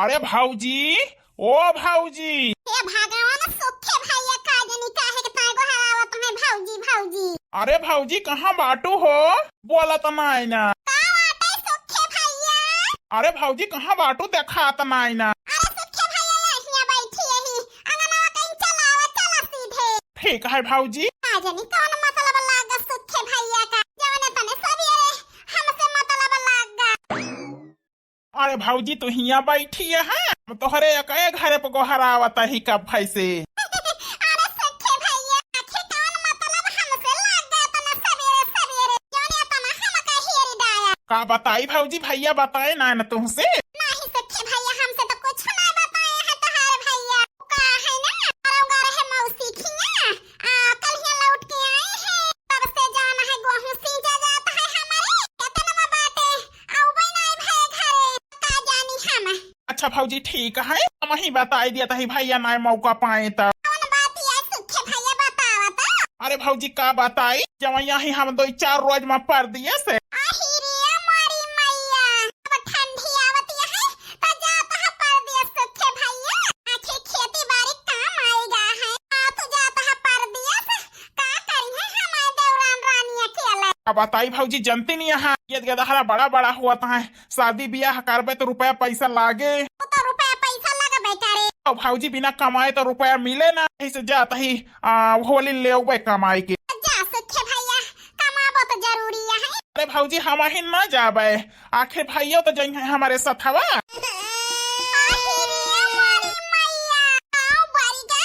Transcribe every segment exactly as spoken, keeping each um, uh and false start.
अरे भौजी, ओ भौजी। हे भगवान, सुखे भैया, का जनी काहे के ताय गोहरावत है भौजी, भौजी। अरे भौजी, कहाँ बाटू हो? बोलत नाई ना। का बाटे सुखे भैया? अरे भौजी, कहाँ बाटू, देखात नाई ना। अरे सुखे भैया, यहिया बैठी यही अंगनवा कहीं चलावा, चला सीधे। ठीक है भौजी। का जनी कौन मतलब लागा सुखे भैया का, जौने तने सवेरे हमसे मतलब लागा। अरे भौजी, तू हियाँ बैठी है, हम तोहरे एक, एक घरे पे गोहरावत ही कब भई से। अरे सुखे भैया, आखिर कौन मतलब हमसे लाग गया तना सवेरे सवेरे? जौन इतना हमका हेरी डाया। का बताई भौजी, भैया बताए ना, न तुमसे? नहीं सुखे भैया, हमसे तो कुछ ना बताए है तोहार भैया। का है ना, अरे उनका रहे मौसी खिया, आ, कल हियाँ लौट के आए हैं, तब से जाना है गोहूँ सींचा जाता है हमारे, केतना बाटे, आउबे नाई भए घरे, का जानी हम। अच्छा भौजी, ठीक है, हम ही बताई दिया तही भैया नाई मौका पाए तब। कौन बात है सुखे भैया, बतावा तो। अरे भौजी, का बताई, जब यहाँ ही हम दो चार रोज में परदेस है। आही रे मोरी मैया, अब ठंडी आवत है, तो जात है परदेस सुखे भैया, आखिर खेती बाड़ी काम आएगा है। आ, तू जात है परदेस, का करी है हमारे देवरान रानी अकेले? अब बताई भौजी, जनती नहीं यहाँ, ये गदहरा बड़ा बड़ा हुआ था, शादी ब्याह करबे तो रुपया पैसा लागे। वो तो रुपया पैसा लगबे करे। अब भौजी बिना कमाए तो रुपया मिले ना, ऐसे जात ही, आ, होली लेउबे कमाई के। जा सुखे भैया, कमाबो तो जरूरी है। अरे भौजी, हम ही ना जाबे, आखिर भैया तो जइहैं हमरे सथवा। आही रे मोरी मैया, आओ बरिगा,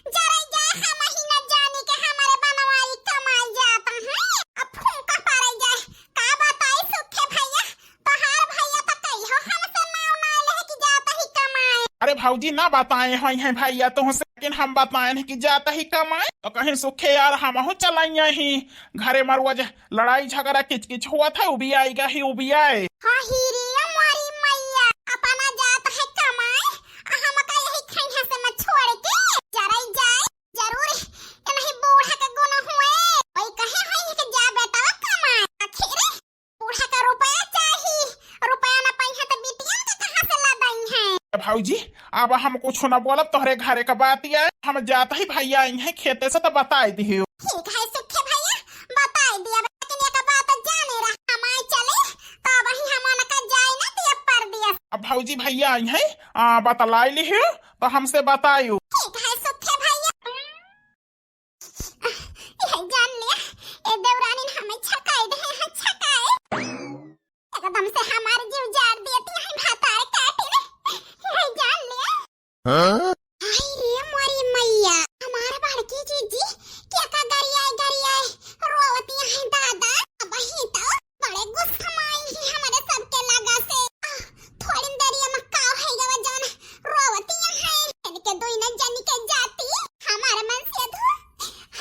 जरे जा हम ही ना जानी के हमरे बनवारी कमाई जात है। अब फूंका पड़े जाए, का बताई सुखे भैया, तोहार भैया तो कहियो हमसे नाव ना ले कि जात ही कमाए। अरे भौजी, ना बताए हैं, हैं भैया तुमसे, लेकिन हम बताए हैं कि जात ही कमाए, तो कहीं सुखे यार हमहू चलाइए ही, घरे में रोज लड़ाई झगड़ा किच किच हुआ था, उबियाई गही उबियाए। हाँ ही रे मोरी मैया, अपना जात है कमाए, आ हमका यही खैहा से में छोड़ के जरई जाए, जरूर इन्हीं बूढ़ा के गुण हुए, वही कहे है कि जा बेटा कमाए। आखिर बूढ़ा का रुपया चाही, रुपया ना पाई है तो बिटियन के कहाँ से ला दई है? भौजी, अब हम कुछ ना बोलब, तोहरे घरे का बात ये, हम जात ही भैया आई हैं खेते से तो बताई दियो। ठीक है सुखे भैया, बताई दिया, लेकिन एक बात जाने रहा, हम आए चले तो अब ही हम उनका जाए ना दिया परदेस। अब भौजी भैया आई हैं, आ, बतलाई लिहियो तो हमसे बताइयो। ठीक है सुखे भैया। यह जान लिया, ए देवरानी ने हमें छकाए दे हैं, छकाए। एकदम से हमार जीव जाड़ दिया, ती हैं भातार काटे रे। यह जान लिया। हाँ? हाय रे मोरी मैया, हमार बड़की जीजी, क्या का गरियाए, गरियाए, रोवती हैं दादा। अब ही तो बड़े गुस्सा में आई ही हमरे सबके लगा से। आह, थोड़ी देरिया में का है गवा जान, रोवती हैं। इनके दोई न जन के जाती, हमारे मन से धो,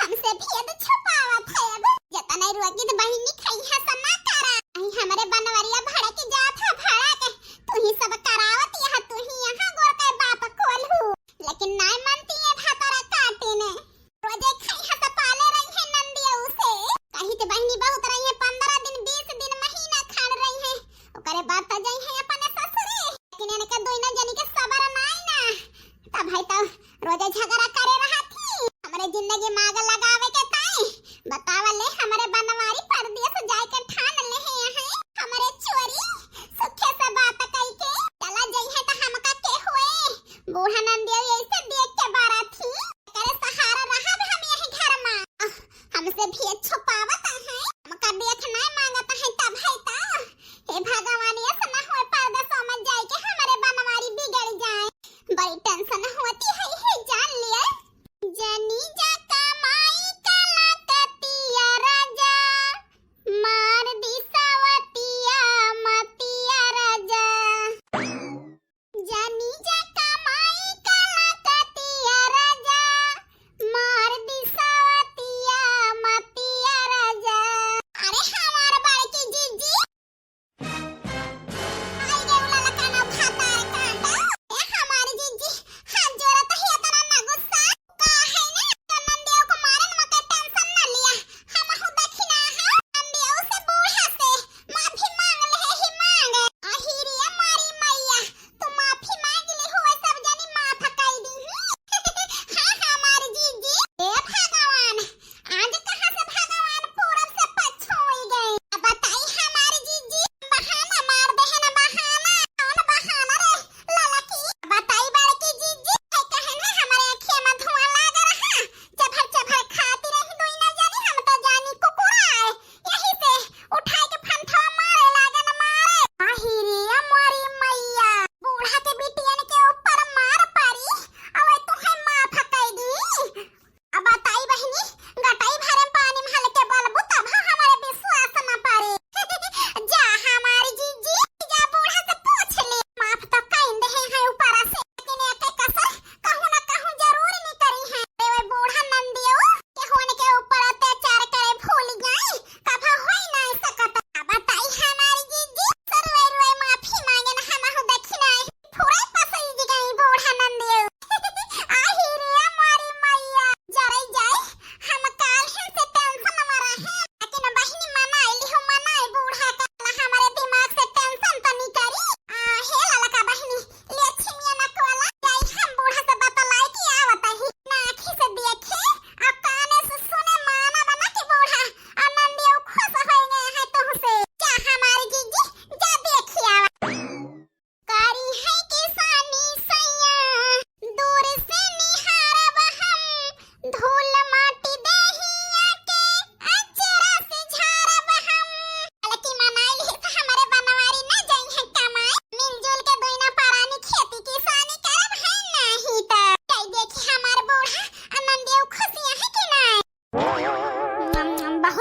हमसे भेद छुपावत है अब। जतना रोगी तो बहिनी खई है समा करा। आई हमरे बनवरिया भड़क जात है, भड़क। तू ही सब करावत यह, तू ही यहाँ गोर के बात खोलहू। लेकिन नाय मानती है भातारा काटे ने। रोजे खाई है तो पाले रही है नंदिया उसे। कही तो बहिनी बहुत रही है, पन्द्रह दिन, बीस दिन, महीना खाड़ रही है। ओकरे बाद तो जाई है अपने ससुरे। लेकिन इनके दोनों जनी के सबर नाई ना। तब है तो रोजे झगड़ा करे रहा थी। हमरे जिंदगी में आग लगावे के ताई। बतावा ले हमरे बनवारी परदेस जाए के ठान ले है यहाँ। हमरे चोरी सुखे से बात कई के चला जाई है तो हमका के हुए। बूढ़ा नंदिया ऐसे देख के बारा थी। करे सहारा रहा भी हम यही घर में। आह, हमसे भी छुपावत है। हमका देख नहीं मांगत है तब है तो। हे भगवान, ऐसा ना होए परदेसों में जाए के हमरे बनवारी बिगड़ जाए। बड़ी tension होती है, हे जान लिया। जनी जा कमाई कलकतिया राजा, मार दी सवतिया मतिया राजा। जनी जा कमाई कलकतिया राजा, मार दी सवतिया मतिया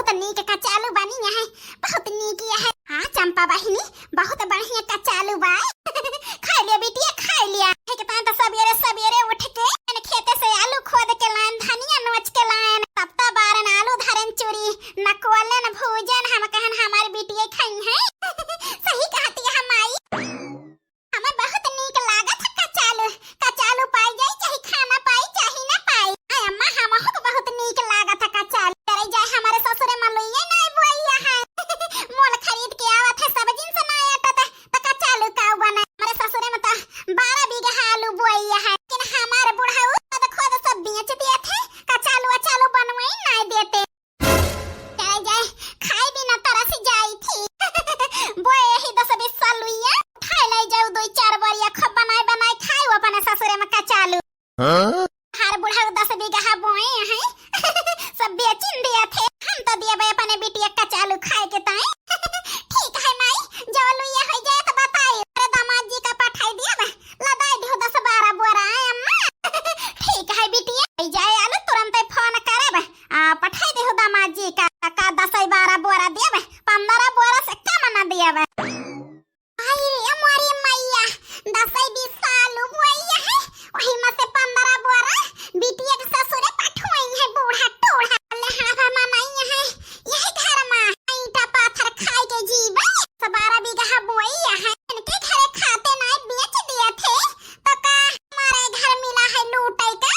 बहुत नीक कचालू बनी है, बहुत नीक है। हाँ चंपा बहिनी, बहुत बढ़िया कचालू बा। खाइ लिया बिटिया, खाइ लिया। एक तान तो सबेरे सबेरे उठ के खेते से आलू खोद के लायन, धनिया नोच के लायन, तब तो बारन आलू धरन चूरी, नकुअलन भूजन, हम कहन हमार बिटिया खइहैं। सही कहती है माई। हमें बहुत नीक लागत है कचालू। कचालू पाई जाई, चाहे खाना पाई, चाहे ना पाई। आय अम्मा, हमहू के बहुत नीक लागत है कचालू। करे जाए हमारे ससुरे में लुइये ना बोइया है। मोल खरीद के आवत है, सब्जी से ना आटत है, तो कचालू का बना? हमारे ससुरे में तो बारह बीघा आलू बोइया है, लेकिन हमारे बुढ़ऊ खुद खुद सब बेच दिए थे, कचालू अचालू बनवाई ना देते। चल जाए, खाए बिना तरस जाई थी। बोए यही दस बीस साल लुइया, खाए ले जाऊ दो चार बोरिया, खूब बनाए बनाए खाए अपने ससुरे में कचालू। हाँ? हर बुढ़ऊ दस बीघा बोए हैं, सब बेचिन दिया थे। हम तो दिए बे अपने बिटिया कचालू खाए के ताई। ठीक है माई, जब लुइया हो जाए तो बताई, अरे दामाद जी का पठाई दिया बे, लदाई दियो दस बारह बोरा, आय अम्मा। ठीक है बिटिया, हो जाए आलू तुरंत फोन करब। आ, पठाई देहु दामाद जी का, का दस बारह बोरा देबे, पन्द्रह बोरा से कम ना देबे। आई रे मोरी मैया, दस बीस साल बोइया है, वही में से पन्द्रह बोरा बिटिया के ससुरे पठुआई है, बूढ़ा टूढ़ा। ले हाँ, हाँ, मनाई है, यही घर में ईंटा पाथर खाए के जीवे, सब बारह बीघा बोइया है, इनके घरे खाते ना बेच दिए थे, तो का हमारे घर मिला है लूटे का?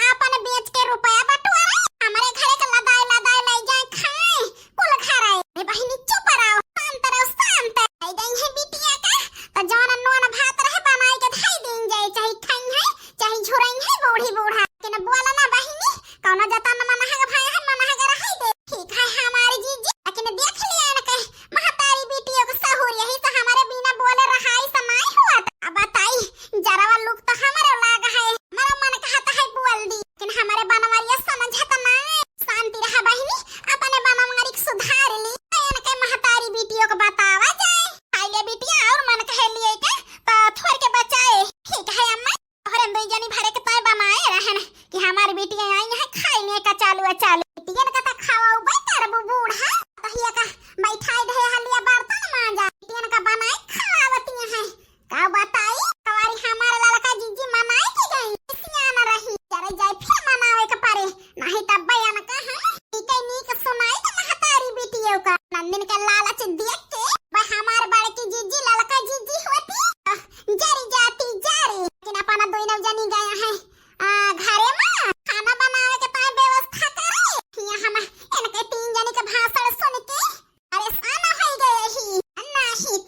आपन बेच के रुपया बटोरे, हमरे घरे के लदाई लदाई ले जाए खाए, कुल घर आए। अरे बहिनी चुप रहो, शांत रहो, शांत। ले गई है बिटिया का, तो जौन नून भात रहे बनाए के धई दीन जाए, चाहे खाई है, चाहे झुरई है बूढ़ी बूढ़ा। लेकिन बोला ना बहिनी, कौनो जतन मनहग भाई है, मनहग रहे दे। ठीक है हमारी जीजी, लेकिन देख लिया इनके महतारी बिटियों के सहूर, यही से हमारे बिना बोले रहाई से नाई हुआ। अब बताई, जरावा लुक तो हमरे लाग है, हमारा मन कहता है बोल दी, लेकिन हमारे बनवरिया समझत ना है। शांति रहा बहिनी, अपने बनवारी के सुधार ली, इनके महतारी बिटियों को बतावा जाए। खाई ले बिटिया, और मन कहे लिए के तो थोड़ के बचाए। ठीक है अम्मा, तोहरे दुई जनी भरे के तय बनाए रहन कि हमार बिटिया आई है, खाई ले कचालू अचालू। बिटियन का तो खावा उबे करबू बूढ़ा, तहिया का बैठाई दे हलिया बर्तन मांजा, बिटियन का बनाए खवावती है। का बताई, कवारी हमार ललका जीजी मनाए के गई, सियान रही, जरे जाए फिर मनावे के परे, नहीं तब बयान का हम नीके नीक सुनाई के महतारी बिटियों का। नंदिन के लालच देख के भाई हमार बड़की जीजी, ललका जीजी होती, जरी जाती जरी, लेकिन अपना दोनों जनी गया है आ, घरे में खाना बनावे के ताई व्यवस्था करे। यहाँ हम इनके तीन जनी के भाषण सुन के परेशान हो गए ही। नहीं